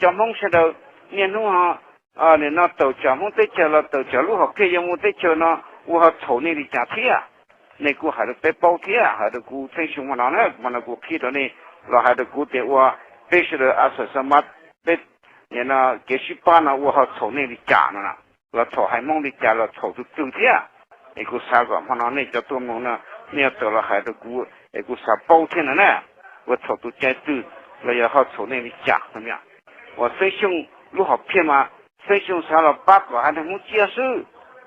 Cov Hmoob sawv daws niaj hnub ho, nim no tawm tsam Hmoob teb chaws los tawm tsam lub hom phiaj yuav mus teb chaws no, ua ho txhaum nej li cas thiab? Nej kuj hais rau peb paub thiab, hais rau kuv txheeb xyoo hmo no na, hmo no kuv qhib rau nej los hais rau kuv tias ua peb sawv daws a xas xa mas, peb nim no kev sib pab no ua ho txhaum nej li cas no, los txhaum haiv Hmoob li cas, los txhaum tus twg thiab? Es kuv xav kom hmo no nej cov tuaj mloog no, nej yuav tawm los hais rau kuv es kuv xav paub thiab no na, ua txhaum tus cai twg los yog ho txhaum nej li cas no. Uas Xeeb Xyooj lub hom phiaj mas Xeeb Xyooj xav los pab kom haiv neeg Hmoob ciaj xwb,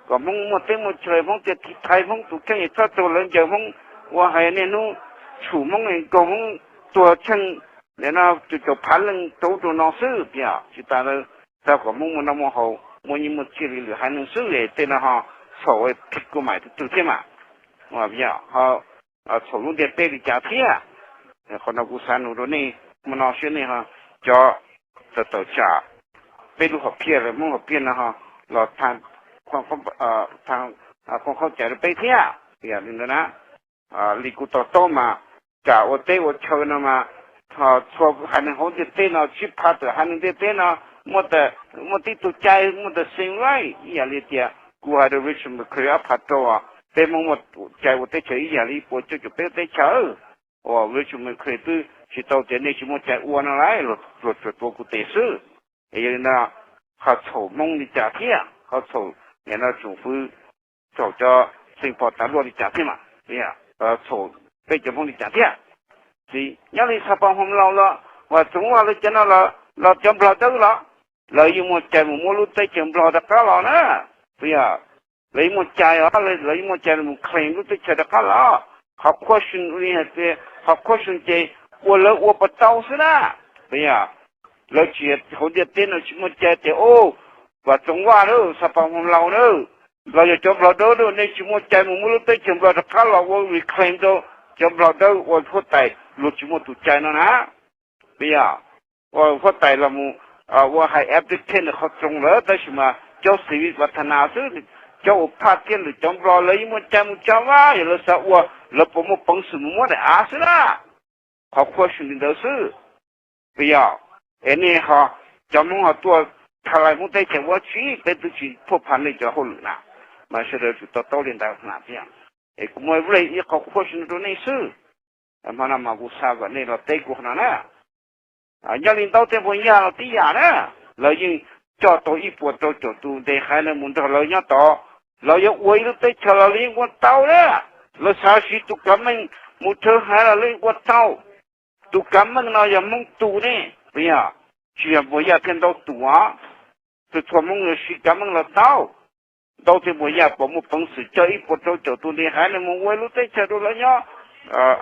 kom Hmoob muaj teb muaj chaw, Hmoob tiaj tiv thaiv, Hmoob tus kheej es txhob raug lawv ncaws, Hmoob ua hais niaj hnub tshum Hmoob, nkaug Hmoob, tuag tsheej, nim no caum phav leej rau ub rau no xwb. Yog tsis tas li, xav kom Hmoob muaj noj muaj haus, muaj nyiaj muaj txiaj li lwm haiv neeg xwb es tej no ho txhaum phim kuj mais tus twg thiab mas, ho txhaum lub ntiaj teb li cas thiab? Qhov no kuv xav nug rau nej hmo no seb nej ho, cov tawm tawm tsam peb lub hom phiaj los Hmoob hom phiaj no ho los thaj qhov khaub cai rau peb thiab. Yog li ntawd na, li kuv to taub mas, tsam ua teb ua chaw no mas, txhua haiv neeg hauv ntiaj teb no, tsib phav tawm haiv neeg ntiaj teb no, muaj tib tug cai, muaj the same right. Ib yam li tias kuv hais rau Rachel McCray ob phav rau, peb Hmoob muaj cai ua teb chaws ib yam li ib puas cuaj caum peb teb chaws. Uas Rachel McCray twb tsis tau tias nej tsis muaj cai ua no lauj, luag tsuas tuav kuv tes xwb. Es yog li no, ho txhaum Hmoob li cas thiab? Ho txhaum nim no tsoom fwv, txhaum cov xeem phom tav luaj li cas thiab mas? Txhaum peb cov Hmoob li cas thiab? Txiv, nyob li Xas Pas Hmoov Laus los, Vam Txoov Vaj lawv cov no los cov Nplog Dawb los, lawv yeej muaj cai mus muab lub teb chaws Nplog rov qab los na. Puas yog? Lawv yeej muaj cai os, lawv yeej muaj cai mus claim lub teb chaws rov qab los. Qhov question li hais tias, qhov question ces ua lawv ua puas tau xwb na. Puas yog? Lawv tsis, hauv ntiaj teb no tsis muaj cai tias, o, Vam Txoov Vaj na, Xas Pas Hmoov Laus na, los yog cov Nplog Dawb na, nej tsis muaj cai mus muab lub teb chaws Nplog rov qab los ua reclaim rau cov Nplog Dawb ua huab tais, luag tsis muaj tus cai no na. Puas yog? Ua huab tais los mus ua hais abdicate qhov txoos lawm, tab sis mas cov xis vis vas thas nas xwb, cov uas phaj thiab lwm cov Nplog lawv yeej muaj cai mus tsa vab, yog lawv xav ua, lawv puas muaj peev xwm mus muab daim av xwb na. Qhov question li ntawd xwb. Puas yog? Es nej ho, cov Hmoob ho tuaj tha lais Hmoob teb chaws ua tsi? Peb twb tsis phuaj pha nej cov hauj lwm na, mas sawv daws tsum to taub li ntawd na. Es kuv muaj raise ib qhov question rau nej xwb, hmo no mas kuv xav kom nej los teb kuv qhov no na. Nyob li Ntaub Tej Npuas Yaj los tib yam na, lawv yeej coj tau ib puas rau caum tus nte haiv no mus nrog lawv nyob tod, lawv yuav ua ib lub teb chaws los lawv yeej ua tau na. Lawv xav siv tus kav meej mus rhawv haiv los lawv yeej ua tau. Tus kav meej no yog Hmoob tus ne, puas yog? Tsis yog Npuas Yaj thiab Ntaub tus os. Txhua txhua Hmoob yuav siv kav meej los tau. Ntaub thiab Npuas Yaj puas muaj peev xwm coj ib puas rau caum tus nte haiv no mus ua ib lub teb chaws rau lawv nyob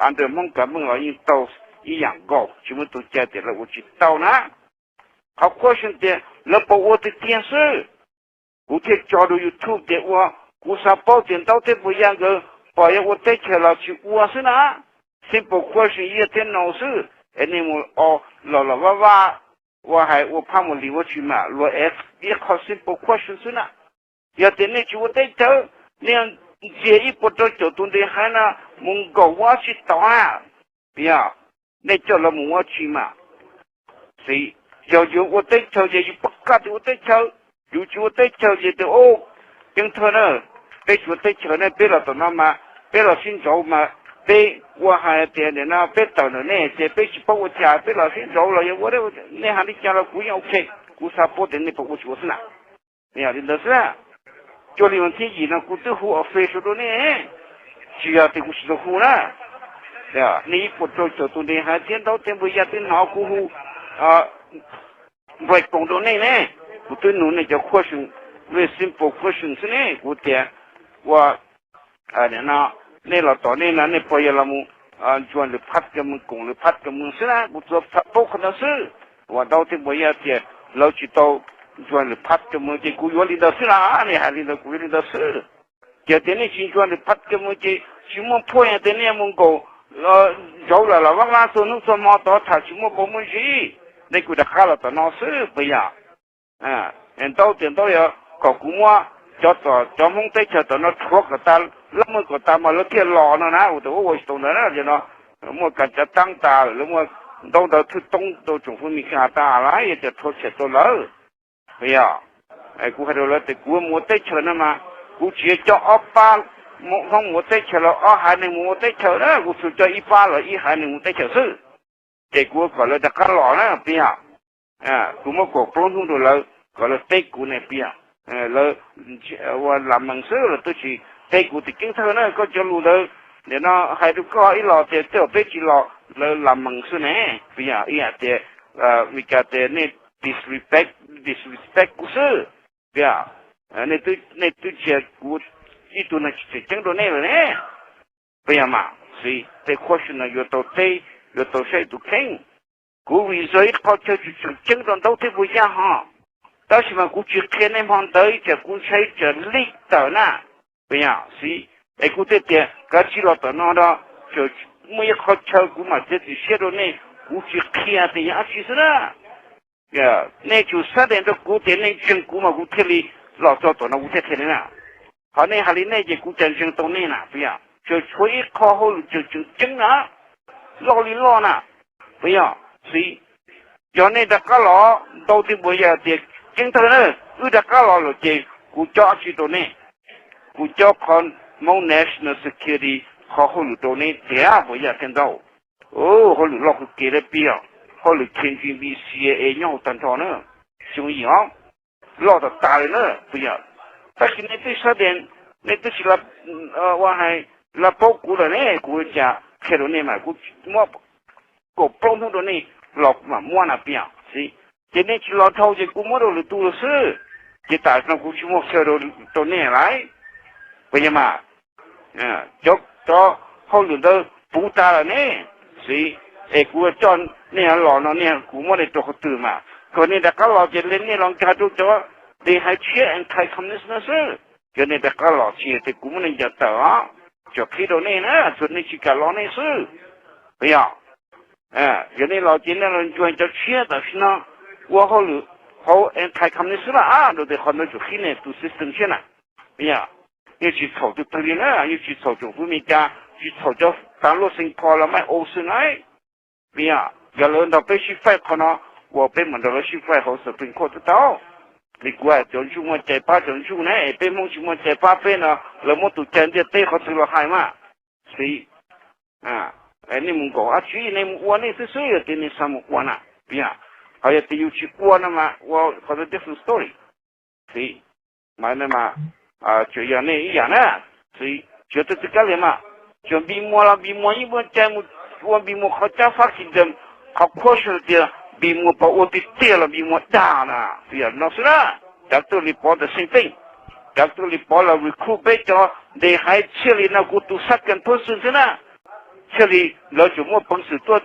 under Hmoob kav meej los yeej tau ib yam nkaus, tsis muaj tus cai tias lawv ua tsis tau na. Qhov question tias lawv puas ua tiag tiag xwb. Kuv thiaj tso rau YouTube tias ua, kuv xav paub tias Ntaub thiab Npuas Yaj nkawd puas yuav ua teb chaws los tsis ua xwb na. Simple question yes thiab no xwb, es nej mus o los los vaj vaj ua hais ua phaj mus lis ua tsis mam luag es ib qho simple question xwb na. Yog tias nej tsis ua teb chaws, nej ntxias ib puas rau caum tus nte haiv no mus nkaum ua tsis tau na. Yog, nej coj lawv mus ua tsis mam. Xij, yog yus ua teb chaws ces yus pab kaj tus ua teb chaws, yus tsis ua teb chaws ces tias, o, ceev thawj na, peb tsis ua teb chaws ne, peb los tom no mas peb los sib ntsauv mas peb ua hais tias nim no peb tawm ntawm nej ces peb tsis paub ua cas, peb los sib ntsauv los yog ua, nej hais li cas los kuv yeej ok, kuv xav paub tias nej puas ua tsis ua xwb na. Yog li ntawd xwb, cuaj li vas thib yim no kuv twb hu official rau nej, tsis yog tias kuv tsis tau hu na. Nej ib puas rau caum tus nte haiv thiab Ntaub thiab Npuas Yaj twb hnov kuv hu nplaim koom rau nej ne. Kuv twb nug nej cov question, very simple question xwb ne, kuv tias ua, no, nej los tom nej no nej puas yog los mus ntsuas lwm phab cov mws, koom lwm phab cov mws xwb na, kuv tsuas paub qhov ntawd xwb. Uas Ntaub thiab Npuas Yaj tias lawv tsis tau ntsuas lwm phab cov mws ces kuv yuav li ntawd xwb na, nej hais li ntawd kuv yuav li ntawd xwb. Ces tias nej tsis ntsuas lwm phab cov mws ces tsis muaj phuaj, yog tias nej mus nkaum ntsauv lawm los vaj vaj txhua hnub txhua hmo tod tham tsis muaj paus muaj zib, nej kuj rov qab los tom no xwb puas yog? Ntaub tias Ntaub yog kom kuv muab cov, cov Hmoob teb chaws tom no rhuav kom tas, lab mej kom tas mas lawv thiaj los no na, ua tau ua tsis tau ntawd na, no muaj kas cav taab tas lawv muaj Ntaub ntawv thwj toob rau tsoom fwv Meskas tas lawm, yog tias rho tshem rau lawm. Puas yog? Kuv hais rau lawv tias kuv mus ua teb chaws no mas kuv tsis yog coj ob pab Hmoob mus ua teb chaws los ob haiv neeg mus ua teb chaws na, kuv tsuas coj ib pab los ib haiv neeg mus teb chaws xwb. Ces kuv kom lawv rov qab los na, puas yog? Kuv muab kaum plaub hnub rau lawv kom lawv teb kuv ne, puas yog? Lawv ua lam mees xwb, lawv twb tsis teb kuv tias Ceeb Thawj na, koj cov lus ntawd nim no hais rau koj ib los tias tej zaum peb tsis los, lawv lam mees xwb ne, puas yog? Ib yam tias Meskas tias nej disrespect, disrespect kuv xwb, puas yog? Nej twb ntsia kuv ib tug neeg tsis tseem ceeb rau nej lawm ne. Puas yog mas? Xwb tej qhua xwb no yuav tau teb, yuav tau saib tus kheej. Kuv vim yog ib qho chaw tseem ceeb rau Ntaub thiab Npuag Yaj ho, tab sis mas kuv tsis qhia nej hmo ntawd, ib tsam kuv ntshai tsam leak tawm na. Puas yog? Xwb es kuv thiaj tias kav tsij los tom no, muaj ib qho chaw kuv mam txiav txim siab rau nej, kuv tsis qhia tias yog dab tsi xwb na. Nej tsum xav tias rau kuv tias nej ntseeg kuv mas kuv thiaj li los txog tom no kuv thiaj qhia nej na. Qhov nej hais li nej ces kuv cas ntseeg tau nej na, puas yog? Tseem tshuav ib qho hauj lwm tseem tseem ceeb na, loj li loj na, puas yog? Xwb yog nej rov qab los, Ntaub thiab Npuag Yaj tias Ceeb Thawj na, wb rov qab los lawm ces kuv cob dab tsi rau nej? Kuv cob qhov Hmoob National Security qhov hauj lwm rau nej tiag, Npuag Yaj thiab Ntaub. Hauj lwm loj kawg kiag li, puas yog? Hauj lwm K G B, C I A nyob hauv tag nrho na, xyoo yim os, loj tas tas li na, puas yog? Tab sis nej twb xav tias, nej twb tsis ua hais, los paub kuv lawm ne, kuv cas qhia rau nej mas kuv muab kaum plaub hnub rau nej los mam muab na, puas yog? Xwb ces nej tsis los dhau ces kuv muab rau lwm tus lawm xwb. Ces tam sim no kuv tsis muaj qhia rau nej lawm, puas yog mas? Cov, cov hauj lwm ntawd puv tas lawm ne, xwb es kuv coj nej los no nej, kuv muab nej rau qhov twg mas? Kom nej rov qab los ces nej los nkag rau cov de haiv tshiab anti-communist no xwb. Yog nej rov qab los tsis yog tias kuv muab nej ncaws tawm os, tsuas qhib rau nej na, tsuas nej tsis kam los nej xwb, puas yog? Yog nej los ces nej los ntsuas cov tshiab tam sim no ua hauj lwm hauv anti-communist xwb las, rau tias qhov ntawd tsuas qhib nej tus system tshiab na, puas yog? Yeej tsis txhaum tus twg li na, yeej tsis txhaum tsoom fwv Amelikas, tsis txhaum cov tav luaj Saint Paul los Mike Olson na, puas yog? Yog lawv nrog peb sib faib qhov no, uas peb mam nrog lawv sib faib hauv Supreme Court twb tau. Li kuv hais cov ntsuj muaj cai pab cov ntsuj ne, peb Hmoob tsis muaj cai pab peb no, lawv muab tus cai ntiaj teb qhov twg los hais mas, xwb. Nej mus nkaum dab tsi, nej mus ua nej xwb xwb, yog tias nej xav mus ua na, puas yog? Ho yog tias yus tsis ua no mas ua qhov ntawd different story. Xwb mas, tsuas yog nej ib yam na, xwb, tsis yog twb txij kab liam mas, tsuas Npis Muas los Npis Muas yeej muaj cai mus ua Npis Muas qhov cab fab kis ntawd, qhov qhuab xyuas tias Npis Muas puas ua tiag tiag los Npis Muas dag na, puas yog no xwb na. Dav Tuj Lis Pov the same thing, Dav Tuj Lis Pov los recruit peb cov de haiv thiaj li no kuv tus second person xwb na, thiaj li lawv tsuas muaj peev xwm tuaj,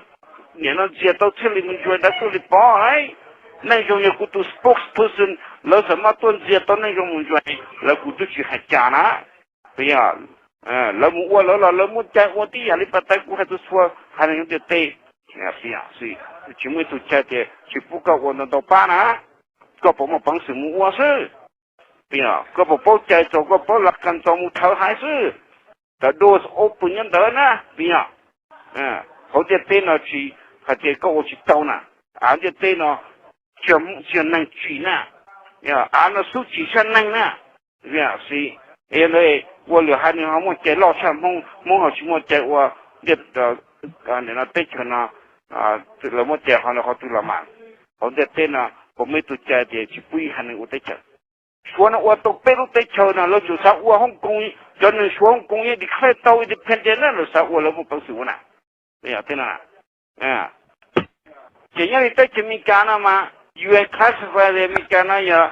nim no ntxias tau thiaj li mus ntsuas Dav Tuj Lis Pov lauj. Neej Zoo yog kuv tus spokesperson, lawv xam maj tuaj ntxias tau Neej Zoo mus ntsuas, lawv kuv twb tsis hais cas na, puas yog? Lawv mus ua lawv los lawv muaj cai ua tib yam li pas tais kuv hais tus txhua haiv neeg ntiaj teb, puas yog? Tsis muaj ib tug cai tias tsis pub koj ua ntau ntau pab na, koj puas muaj peev xwm mus ua xwb, puas yog? Koj puas paub cai txaus, koj paub laj kas txaus mus thawv haiv xwb, the door is open nyob ntawd na, puas yog? Hauv ntiaj teb no tsis hais tias koj ua tsis tau na, av ntiaj teb no tsis yog neeg tsim na, av no xub tsim tshaj neeg na, xwb. Yog ntawd ua lwm haiv neeg ho muaj cai loj tshaj Hmoob, Hmoob ho tsis muaj cai ua, ntiaj teb chaws no lawv muaj cai qhov no qhov twg los mas? Hauv ntiaj teb no puas muaj ib tug cai tias tsis pub ib haiv neeg ua teb chaws? Suav no ua tau peb lub teb chaws no lawv tsuas xav ua Hong Kong, cov neeg Suav Hong Kong yeej declare tau independent na, lawv xav ua lawv muaj peev xwm ua na. Ces nyob li teb chaws Amelikas no mas U N classify li Amelikas no yog,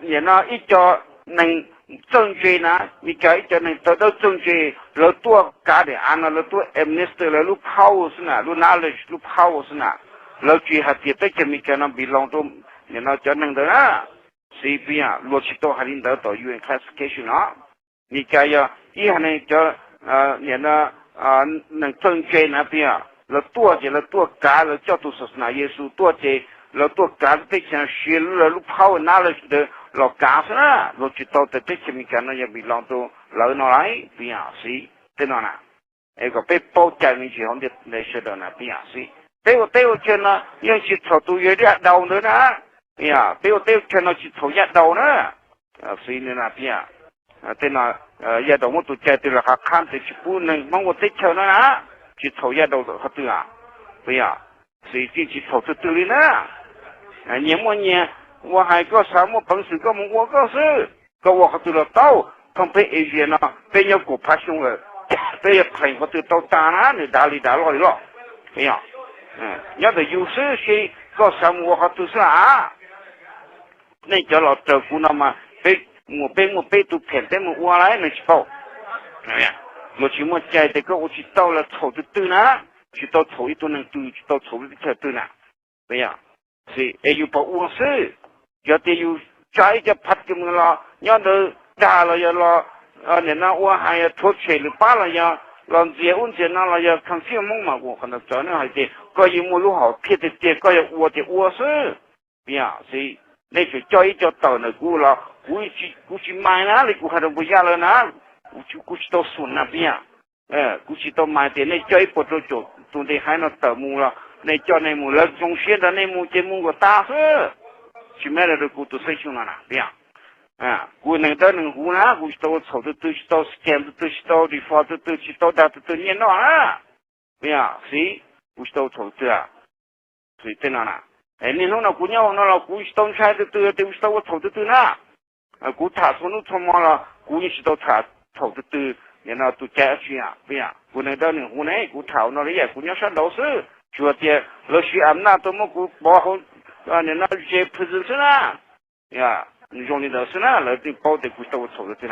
nim no ib co neeg txawj ntse na, Amelikas ib co neeg tawv dawb txawj ntse, lawv tuaj kav daim av no lawv tuaj administer lawv lub power xwb na, lub knowledge lub power xwb na. Lawv tsis hais tias teb chaws Amelikas no belong rau nim no cov neeg ntawd na. Xwb, puas yog? Luag tsis tau hais li ntawd tom U N classification no. Amelikas yog ib haiv neeg cov, nim no, neeg txawj ntse na, puas yog? Lawv tuaj ces lawv tuaj kav, lawv coj tus xas nas Yexus tuaj ces lawv tuaj kav lub teb chaws, siv lawv lub power knowledge ntawd los kav xwb na. Luag tsis tau tias teb chaws Amelikas no yog belong rau lawv no lauj, puas yog? Xwb, tej no na, es kom peb paub cai me ntsis hauv ntiaj teb sawv daws na, puas yog? Xwb, Peb ua teb ua chaw no yeej tsis txhaum tus yaj daus ntawd na. Peb ua teb ua chaw no tsis txhaum yaj daus na. Xwb na, tej no yaj daus muab tus cai twg los qab qhab tias tsis pub neeg Hmoob ua teb chaws no na, tsis txhaum yaj daus qhov twg. Xwb yeej tsis txhaum twg twg li na. Nyias muaj nyias ua hais, koj xav muaj peev xwm koj mus ua koj xwb, koj ua qhov twg los tau. Thooj peb Asia no peb nyob kaum phav xyoo lawm, peb yuav plees qhov twg tau tas na, nws dav li dav loj li loj. Nyob ntawm yus xwb, koj xav mus ua qhov twg xwb a. Nej cov los raws kuv no mas peb muaj, peb muaj peb tus phem peb mus ua lawm nej tsis paub. Luag tsis muaj cai tias koj ua tsis tau los txhaum twg twg na, tsis tau txhaum ib tug neeg twg, tsis tau txhaum lub teb chaws twg na. Es yus pom ua xwb. Yog tias yus tsa ib co phav kws mus los nyob ntawd dag los yog los nim no ua hais rhuav tshem lwm pab los yog los ntxias ub ntxias no los yog confuse Hmoob mas ua qhov ntawd txawv ne, hais tias koj yeej muaj lub hom phiaj tiag tiag, koj yog ua tias ua xwb. Xwb, nej tseem coj ib co tawm ntawm kuv los kuv tsis mais na li kuv hais rau npua yaj lawm na, kuv tsis tau xum na pia. Kuv tsis tau mais tias nej coj ib puas rau caum tus nte haiv no tawm mus los nej coj nej mus, lawv zoo siab nrog nej mus ces mus kom tas xwb. Tsis matter rau kuv tus xeeb xyoo no na pia. Kuv neeg dawb neeg huv na, kuv tsis tau ua txhaum twg twg, tsis tau scam twg twg, tsis tau defraud twg twg, tsis tau dag twg twg nyiaj noj na. Xwb, kuv tsis tau ua txhaum twg twg. Xwb tej no na, niaj hnub no kuv nyob hauv no los kuv tsis tau ntshai twg twg tias kuv tsis tau ua txhaum twg twg na. Kuv tham txhua hnub txhua hmo los kuv yeej tsis tau tham txhaum twg twg. Nim no tus cai dab tsi, kuv neeg dawb neeg huv ne, kuv tham hauv no li yam kuv nyob sab nraud xwb, tsuas tias lawv siv am naj tuaj muab kuv pov hauv nim no ze prison xwb na. Zoo li ntawd xwb na, lawv thiaj paub tias kuv tsis tau ua txhaum twg twg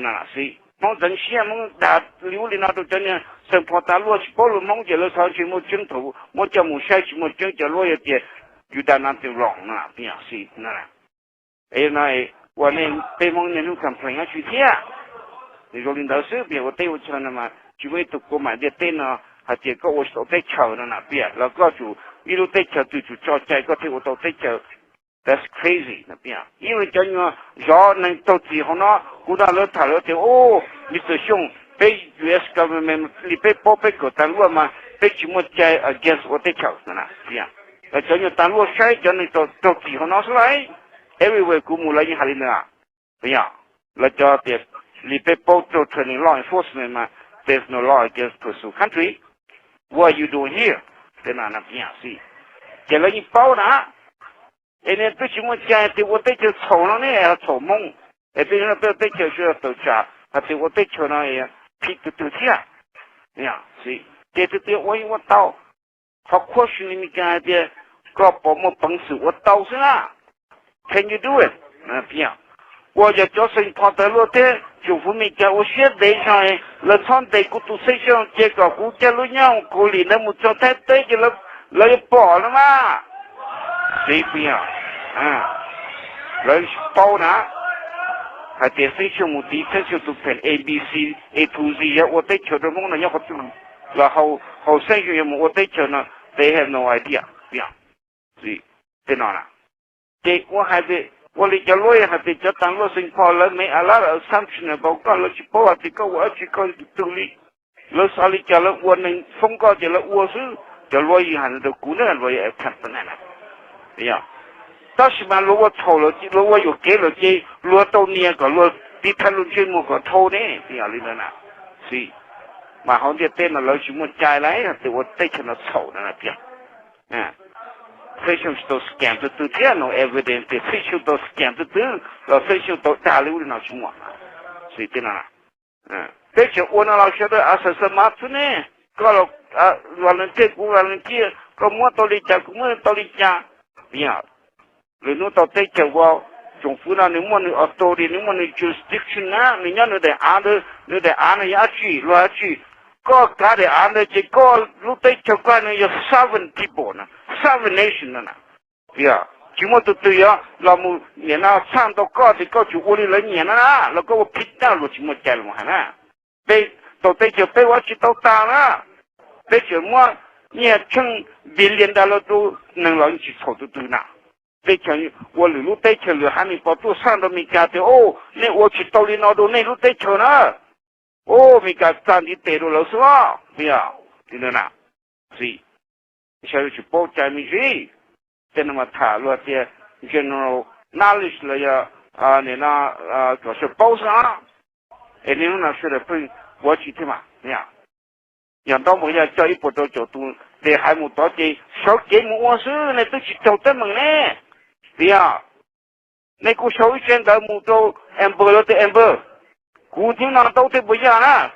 na. Xwb, Hmoob ntxeev siab, Hmoob dag li ub li no rau cov niag xeem phom tas luaj tsis paub lus Hmoob ces lawv xav ntshe muaj tseeb thaum muab coj mus saib tsis muaj tseeb cov luab yog tias you done nothing wrong no. Xwb, es no ua nej peb Hmoob niaj hnub complain dab tsi thiab. Nws zoo li ntawd xwb, pia ua teb ua chaw no mas tsis muaj ib tug kua maim ntiaj teb no hais tias koj ua tsis tau teb chaws no na pia, los koj tsum ib lub teb chaws twg tsum tso cai koj thiaj ua tau teb chaws. That's crazy. Ib cov nyuag zov neeg raug txim hauv no, kuv nrog lawv tham lawv tias, Mister Xyooj, peb U S government li peb paub peb kawm tas luaj mas peb tsis muaj cai against ua teb chaws no. Cov nyuag tas luaj saib cov neeg raug txim hauv no xwb lauj. Everywhere kuv mus lawv yeej hais li ntawd. Yog lawv cov tias li peb paub raug training law enforcement mas there's no law against pursue country. What you doing here? Tej no na, ces lawv yeej paub na. Es niag twb tsis muaj cai tias ua teb chaws txhaum no ne, txhaum Hmoob. Es peb peb ua teb chaws sawv daws tawm tsam hais tias ua teb chaws no phim tus twg thiab. Ces tus twg ua yeej ua tau. Qhov qhuab xws li Meskas hais tias koj puas muaj peev xwm ua tau xwb na. Can you do it? Ua yog cov xeem phom tas luaj thiab tsoom fwv Meskas ua siab ntev zog, lawv txhob ntes kuv tus xeeb xyooj ces kom kuv coj lub nyob Kaus Lim ntawd mus txog Thaib teb ces lawv yuav pom no mas. Xwb, lawv paub na, hais tias xeeb xyooj mus tiv xeeb xyooj tus pheem A B C, A to Z yog ua teb chaws rau Hmoob no nyob qhov twg, los haus xeeb xyooj yog mus ua teb chaws no, they have no idea. Tej no na, ces ua hais tias ua li cov luab hais tias cov tas luaj xeem phom lawv make a lot of assumption about koj, lawv tsis paub hais tias koj ua dab tsi koj tus twg li. Lawv xav li cas lawv ua, neeg foob koj ces lawv ua xwb. Cov luab yeej hais rau kuv na, luag yeej attempt na. Tab sis mas luag ua txhaum lawm, luag ua yuam kev lawm ces luag tau nias kom luag tiv thaiv luag ntsej muag kom dhau ne, li ntawd na. Xwb, mas hauv ntiaj teb no lawv tsis muaj cai lawm hais tias ua teb chaws no txhaum no na tiag. Xeeb xyooj tsis tau scam tus twg thiab, no evidence tias xeeb xyooj tau scam tus twg los xeeb xyooj tau dag li ub li no tsis muaj. Xwb tej no, peb tseem ua no los sawv daws a xav xav mas xwb ne. Koj los volunteer, kuv volunteer, koj muab tau li cas kuv muab tau li cas. Lwm hnub tau teb chaws ua, tsoom fwv no nws muaj nws authority, nws muaj nws jurisdiction na, nws nyob nws daim av ntawd, nws daim av no yog dab tsi, luag dab tsi. Koj kav daim av ntawd ces koj lub teb chaws koj nws yog sovereign people na, sovereign nation no na. Tsis muaj tus twg yuav los mus nim no txhaj ntaus koj tias koj tsum ua li lawv nyiam no na, los koj ua phim tag luag tsis muaj cai los hais na. Peb tau teb chaws peb ua tsis tau tas na, peb tseem muab nyiaj tsheej billion dollar rau neeg los yeej tsis txhaum tus twg na. Teb chaws ua lwm lub teb chaws lwm haiv neeg pom tuaj txhaj ntaus Meskas tias, o, nej ua tsis tau li no rau nej lub teb chaws na. O, Meskas tsa ntiv tes rau lawv xwb os. Li na, xwb, sawv daws tsis paub cai me ntsis. Tej no mas tham luag tias general knowledge los yog nim no kom sawv paub xwb os. Es niaj hnub no sawv daws pheej ua tsis thiaj mas, yog ntaub npua yaj coj ib puas rau caum tus nte haiv mus tod ces sawv kev mus ua xwb, nej twb tsis raug teeb meem ne. Tias nej kuj sau ib tse ntawv mus rau Amber los tias Amber, kuv hnub no ntaub tej npua yaj na,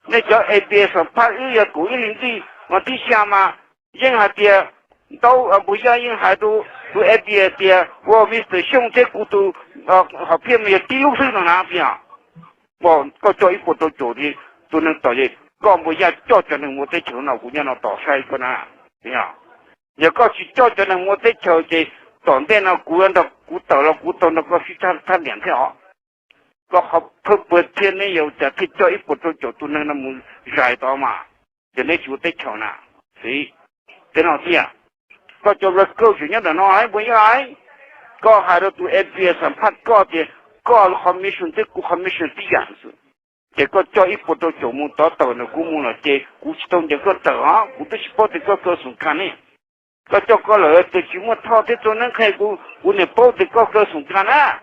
nej cov A B S xam phaj wb yog kaum ib hlis ntuj vas thib xya mas yeej hais tias ntaub npua yaj yeej hais rau tus A B S tias ua Mister Xyooj thiab kuv tus hom phiaj mas yog tib lub xwb no na, tias koj coj ib puas rau caum tus neeg tom ces koj npua yaj coj cov neeg mus ua teb chaws no kuv nyob no tos saib koj na. Yog koj tsis coj cov neeg mus ua teb chaws ces tom ntej no kuv nrog kuv tawm los kuv tau nrog koj sib thab niam thiab os. Koj qhov phawj pawg thiab neb yuav cas thiaj coj ib puas rau caum tus neeg no mus zais tod mas, ces neb tsis ua teb chaws na. Xwb, tej no tiag. Koj cov laus kawg tseem nyob ntawm no npua yaj, koj hais rau tus A B S xam phaj koj tias koj commission thiab kuv commission tib yam xwb, ces koj coj ib puas rau caum mus tod tawm ntawm kuv mus lawm ces kuv tsis tau ncaws koj tawm os, kuv twb tsis paub tias koj kaw xoom kas ne. Koj coj koj lawm tias tsis muaj thoj thiab txaus neeb qhia kuv, kuv niam paub tias koj kaw xoom kas na.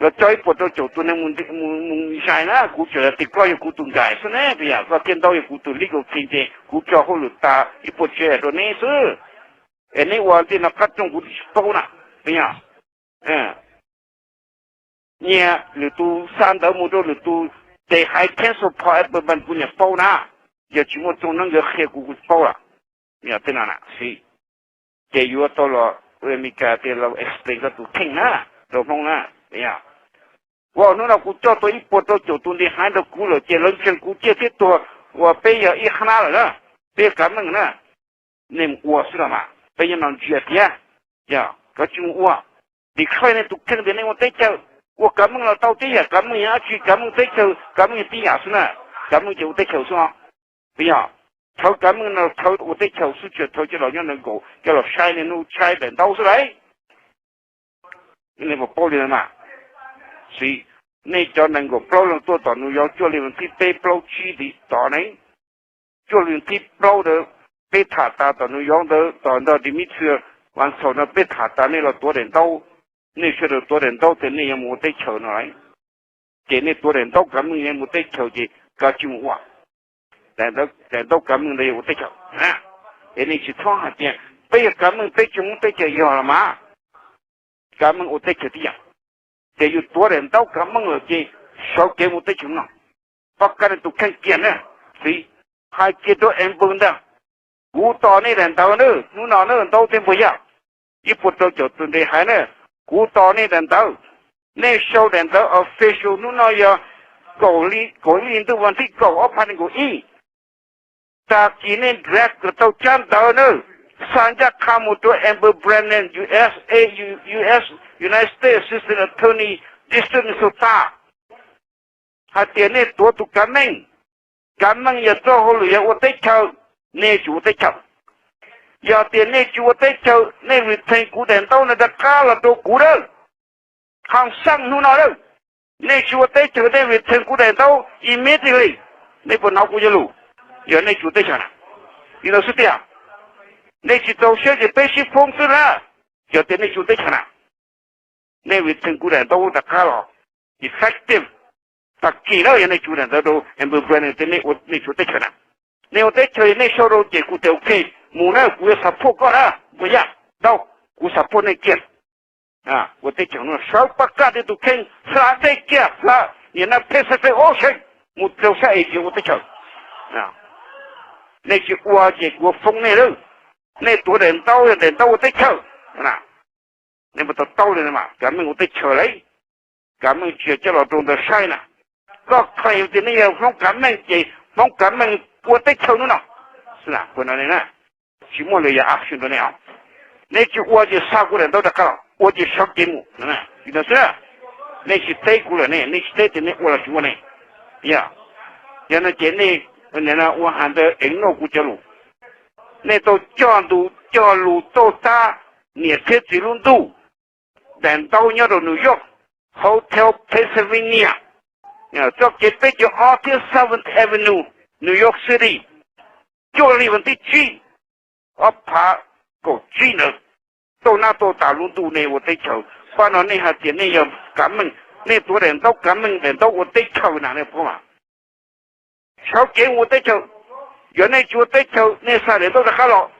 Los coj ib puas rau caum tus neeg mus zais na, kuv tseem tias koj yog kuv tus nkais xwb ne, yam koj thiaj ntaub yog kuv tus legal team ces kuv tso hauj lwm tas ib puas tsev rau neb xwb. Es neb ua tej no qab rooj kuv twb tsis paub na. Yog nyias lwm tus xa ntawv mus rau lwm tus, ces hais cancel pos eb pab kuv niam paub na. Yog tsis muaj txaus neeb nkawd qhia kuv kuv tsis paub lawm. Yog tej no na, ces yuav tau los Amelikas tias los explain koj tus kheej na, rau Hmoob na. Ua hnub no kuv coj tau ib puas rau caum tus nti haiv rau kuv lawm ces lawv ntseeg kuv ciaj thiab tuag uas peb yog ib qhab nab lawm na, peb yog kav meej na. Nej mus ua xwb los mas peb nyob no ntsia thiab. Yog koj tsis mus ua, declare nej tus kheej tias nej ua teb chaws, ua kav meej los tau tib yam, kav meej yog dab tsi, kav meej teb chaws, kav meej yog tib yam xwb na. Kav meej ces ua teb chaws xwb os. Yog thawv kav meej no thawv ua teb chaws xwb, tsis thawv coj los nyob ntawm nkaus coj los saib niaj hnub saib daim ntaub xwb lauj. Nej puas paub li no mas? Nej cov nees nkaum plaub leeg tuaj tom New York cuaj li vas thib peb plaub tsib tim tod ne, cuaj li vas thib plaub ntawd peb tham tas tom New York ntawd, tom ntawd Dimitri Van Txhaum no peb tham tas nej los tuav daim ntaub, nej sawv daws tuav daim ntaub tias nej yuav mus ua teb chaws no lauj. Ces nej tuav daim ntaub kav meej yuav mus teb chaws ces kav tsij mus ua daim ntaub kav meej ntawd yuav ua teb chaws. Es nej tsis txhob hais tias peb yog kav meej peb tsis mus teb chaws, yog los mas, kav meej ua teb chaws tib yam. Ces yus tuav daim ntaub kav meej lawm ces sawv kev mus teb chaws no. Pab kab nej tus kheej kiag na, txiv, hais kiag rau Amber ntag. Kuv tos nej daim ntawv na, hnub no na, ntaub tej npua yaj, ib puas rau caum tus nti haiv na, kuv tos nej daim ntawv. Nej sau daim ntawv official hnub no yog kaum ib hli ntuj vas thib kaum ob phav nees nkaum ib. Tag kis nej draft kom tau tsab ntawv na, xa ncaj qha mus rau Amber Brennan, U S A, U S, United States Assistant Attorney, District Minnesota, hais tias nej tuav tus kav meej. Kav meej yog txoj hauj lwm yog ua teb chaws, nej tsis ua teb chaws. Yog tias nej tsis ua teb chaws, nej return kuv daim ntaub no rov qab los rau kuv na. Hoo xeej hnub no na, nej tsis ua teb chaws nej return kuv daim ntaub immediately. Nej puas hnov kuv cov lus? Yog nej tsis ua teb chaws na, li no xwb tiag. Nej tsis txaus siab ces peb sib foob xwb na. Yog tias nej tsis ua teb chaws na, nej return kuv daim ntaub rov qab los effective tag kis na. Yog nej tsis ua daim ntawv rau Amber Brennan tias nej tsis ua teb chaws na, nej ua teb chaws nej sau rau ces kuv tias ok, mus na, kuv yuav support koj na, npua yaj, tau, kuv support nej kiag. Ua teb chaws no sawv pab kaj tej tus kheej hla dej kiag, hla nim no Pacific Ocean mus rau sab Asia ua teb chaws. Nej tsis ua ces kuv yuav foob nej lawm. Nej tuav daim ntaub yog daim ntaub ua teb chaws. Nej puas to taub li no mas, kav meej ua teb chaws lauj. Kav meej tsis yog coj los rau ntawd saib na. Koj claim tias nej yog Hmoob kav meej ces Hmoob kav meej ua teb chaws hnub no. Tsis muaj lwm yam option rau nej os. Nej tsis ua ces xa kuv daim ntaub rov qab los, ua ces sawv kev mus. Li no xwb, nej tsis teb kuv lawm ne, nej tsis teb tias nej ua los tsis ua ne. Yog, yog no ces nej ua has ntawd es noj kuv cov lus. Nej tau coj ntu, coj lus txog tab niam thiab txiv lub ntuj. Daim ntaub nyob rau New York, Hotel Pennsylvania, txoj kev peb caug ob thiab Seventh Avenue, New York City, cuaj hli vas thib tsib. ob phav kaum tsib ntawd, tau nab tau tas lub ntuj nej ua teb chaws. Pab no nej hais tias nej yog kav meej, nej tuav daim ntaub kav meej daim ntaub ua teb chaws na nej paub mas. Sawv kev ua teb chaws, yog nej tsis ua teb chaws nej xa daim ntaub rov qab los,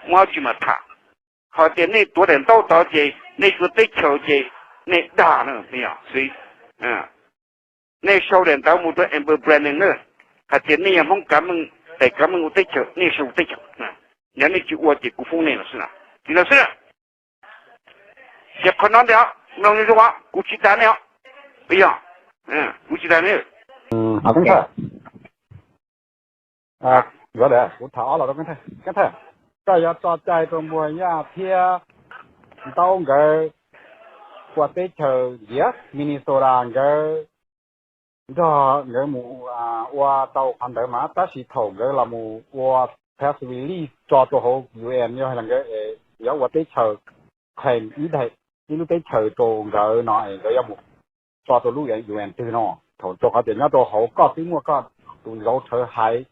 muaj dab tsi mas tham. Ho tias nej tuav daim ntaub tod ces nej tsis ua teb chaws ces nej dag na. Nej sau daim ntawv mus rau Amber Brandon na, hais tias nej yog Hmoob kav meej, daim kav meej ua teb chaws, nej sau ua teb chaws. Yog nej tsis ua ces kuv foob nej los xwb na. Li no xwb. Ces qhov no ntawd mloog zoo zoo, kuv tsis dag nej os. Yog, kuv tsis dag nej. Kuv tham ob los rau Keeb Thawj. Koj yuav tso cai rau Npuag Yaj thiab Ntaub nkawd ua teb chaws ntiav Minnesota, nkawd nrog nkawd mus ua tau qhov ntawd mas, tab sis thaum nkawd los mus ua press release tso rau hauv U N yog hais nkawd yuav ua teb chaws, claim ib daim, ib lub teb chaws rau nkawd no es nkawd yuav mus tso rau lub U N twg no. Thaum rau qhov tias nyob rau hauv koj twb muaj koj tus ntxauv rhawv haiv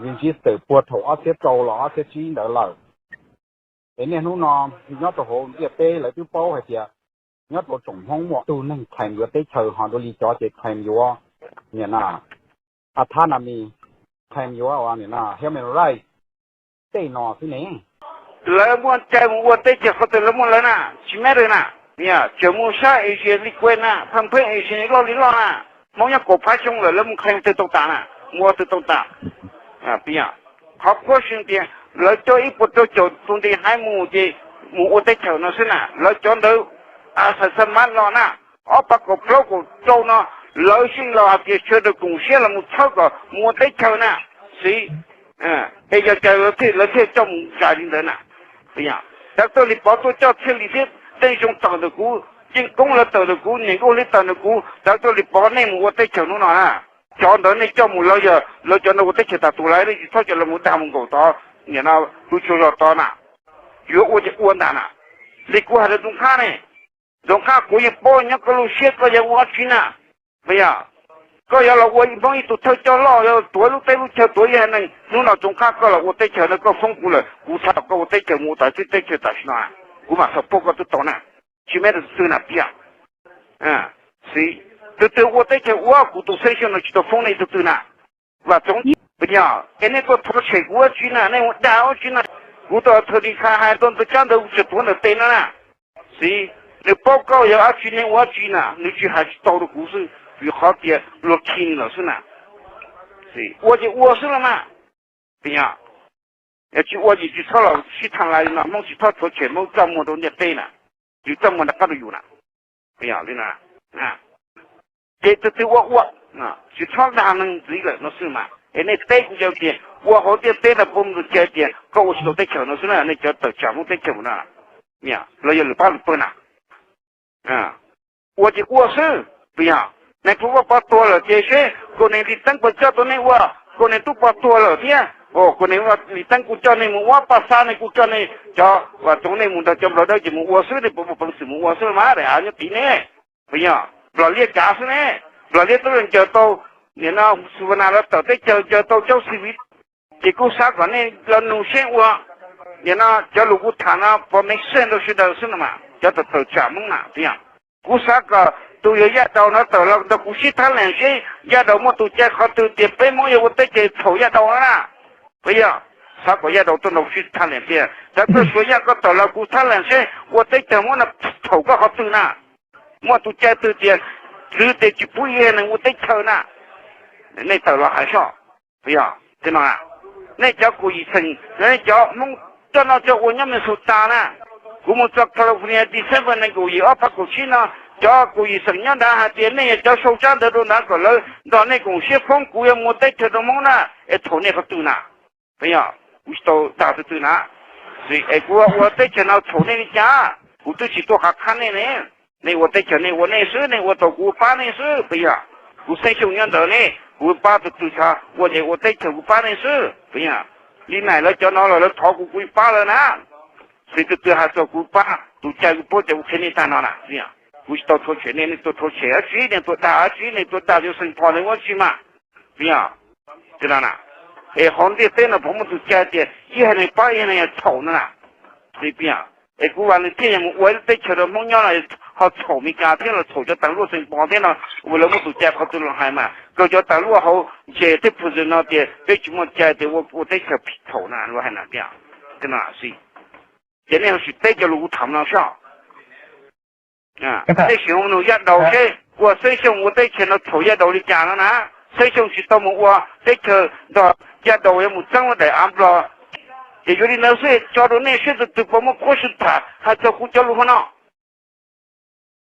register puag thaum ob txhiab rau los ob txhiab tsib ntawd lawm. Es niaj hnub no nyob rau hauv ntiaj teb lawv twb paub hais tias nyob rau tsoom Hmoob muaj tug neeg claim yuav teb chaws ho dua li cov ces claim yuav, niam na, autonomy, claim yuav human right tej no xwb ne. Lawv muaj cai mus ua teb chaws qhov twg lawv muaj lawv na, tsis matter na. Tseem mus sab Asia li kuv na, phaj pheej Asia loj li loj na, Hmoob nyob kaum phav xyoo lawm lawv mus claim twg tau tas na, mus ua twg tau tas. Qhov qhuab xwb tias lawv coj ib puas rau caum tus nti haiv mus ces mus ua teb chaws no xwb na, lawv cov ntawd a xa xa mab los na, ob phav kaum plaub kaum rau no lawv yeej los hais tias sawv daws koom siab los mus txhawb kom mus ua teb chaws na, xwb. Es yog cas lawv thiaj, lawv thiaj coj mus zais li ntawd na? Doctor Lis Pov tuaj coj Txhiaj Lis thiab Teej Zoo tawm ntawm kuv, Yeej Koob lawv tawm ntawm kuv, Niam Nkauj Hli tawm ntawm kuv, Doctor Lis Pov nej mus ua teb chaws hnub no na. Cov ntawd nej coj mus lawv yog lawv cov ntawd ua teb chaws tas tus lawm, nej tsis txhob coj lawv mus dag mus nkaum tod, nim no tus tsaug zog tod na. Yuav ua ces ua ntag na. Li kuv hais rau Txoov Qhab ne, Txoov Qhab kuv yeej paub nyob koj lub siab koj yuav ua dab tsi na. Puas yog? Koj yuav los ua Hmoob ib tug thawj coj loj, yuav tuav lub teb lub chaw, tuav ib haiv neeg, hnub no Txoov Qhab koj los ua teb chaws no koj foob kuv lawm, kuv txhais koj ua teb chaws mus ua tom teb chaws tam sim no, kuv mam support koj twb tau na. Tsis matter tus twg na, piam. Xiv, tus twg ua teb chaws ua, kuv tus xeeb xyoo no tsis tau foob nej tus twg na. Vam Txoov, puas yog? Es nej tuaj thov tshem kuv ua dab tsi na, nej mus dag ua dab tsi na? Kuv tau thawj li kha hais tau ntawd tsab ntawd kuv tseem tuav ntawm tes no na. Xiv, nws paub koj yog dab tsi nej ua dab tsi na, nws tsis hais tsis tau rau kuv xwb, vim qhov tias luag khi lawm xwb na. Ua ces ua xwb los mas. Puas yog? Yog tsis ua ces tsis txhob los sib tham lais li no, Hmoob tsis txhob thov tshem Hmoob txaj muag rau ntiaj teb na, tsis txaj muag nram qab rau yus na. Puas yog li no? Ces tus twg ua ua, tsis txhob dag neeg ntxiv lawm no xwb mas. Es nej teb kuv cov tias ua hauv ntiaj teb no puas muaj tus ca tias koj ua tsis tau teb chaws no xwb na, nej cov tawm tsam Hmoob teb chaws mus no, los yog lwm pab lwm pawg na. Ua ces ua xwb, puas yog? Nais phoo Vaj Pov tuag lawm ces seb Kaus Neeg Lis Teeb puas coj tau nej ua. Kaus Neeg Tub Pov tuag lawm thiab, Kaus Neeg Lis Teeb kuj coj nej mus ua, Paj Xab nej kuj coj nej, cov Vam Txoov nej mus nrog cov Nplog Dawb ces mus ua xwb, nej puas muaj peev xwm mus ua xwb mas, daim av nyob tid ne. Puas yog? Nplog Liab kav xwb ne. Nplog Liab twb ncaws tau, nim no Xus Vas Nas lawv tawm teb chaws ncaws tau caub xib viv, ces kuj xav kom nej los nug seb ua, nim no cov lus kuv tham no puas make sense rau sawv daws xwb no mas, cov tawm tawm tsam Hmoob na, puas yog? Kuv xav kom tus yog Yaj Daus no tawm los nrog kuv sib thab lees seb Yaj Daus muaj tus cai qhov twg tias peb Hmoob yuav ua teb chaws thaum Yaj Daus no na. Puas yog? Xav kom Yaj Daus tuaj nrog kuv sib thab lees tiag, xav koj Suav Yaj koj tawm los kuv thab lees seb ua teb chaws Hmoob no thaum koj qhov twg na. Muaj tus cai twg tias txwv tias tsis pub ib neeg ua teb chaws na? Nej tawm los hais soj. Puas yog? Tej no, nej cov kaum yim xeem, nej cov Hmoob coj noj coj ua nyob Minnesota na, kuv mus txog California December nees nkaum yim ob phav kaum tsib no, cov kaum yim xeem nyob nrad hais tias nej yog cov sau tsab ntawv rau nrad kom lawv nrog nej koom siab foob kuv yuav mus ua teb chaws rau Hmoob na, es thaum nej qhov twg na? Puas yog? Kuv tsis tau dag tus twg na. Es kuv ua teb chaws no thaum nej li cas, kuv twb tsis tuaj qhab qhab nej ne. Nej ua teb chaws nej ua nej xwb, nej ua tau kuv pab nej xwb, puas yog? Kuv xeeb xyooj nyob ntawd ne, kuv pab tus twg txhad ua ces ua teb chaws kuv pab nej xwb, puas yog? Li Naim lawv cov no los lawv thov kuv, kuv pab lawv na. Xws tus twg hais txog kuv pab, tus cai kuv paub ces kuv qhia nej tag no na. Kuv tsis tau thov tshem nej, nej tuaj thov tshem dab tsi, nej tuaj dag dab tsi, nej tuaj dag cov xeem phom nej ua dab tsi mas, puas yog? Tej no na, Es hauv ntiaj teb no puas muaj tus cai tias ib haiv neeg pab ib haiv neeg txhaum no na? Es kuv vam nws thiaj yuav mus ua ib lub teb chaws rau Hmoob nyob no, ho txhaum Meskas thiab los txhaum cov tas luaj xeev Pov thiab no, ua lawv muaj tus cai qhov twg los hais mas, kawg cov tas luaj hauv ntses thiab phu zws no tias peb tsis muaj cai tias ua teb chaws phim txhaum na, luag hais na tias, ces nej sim teb cov lus kuv tham no soj. Nej sim hu nug Yaj Daus seb ua Xeeb Xyooj ua teb chaws no txhaum Yaj Daus li cas no na. Xeeb Xyooj tsis tau mus ua teb chaws nrog Yaj Daus, yuav mus txeeb lub daim av Nplog. Ces yuav li ntawd xwb, tso rau nej seb tus twg puas muaj qhov xwm tham hais txog kuv cov lus hov no.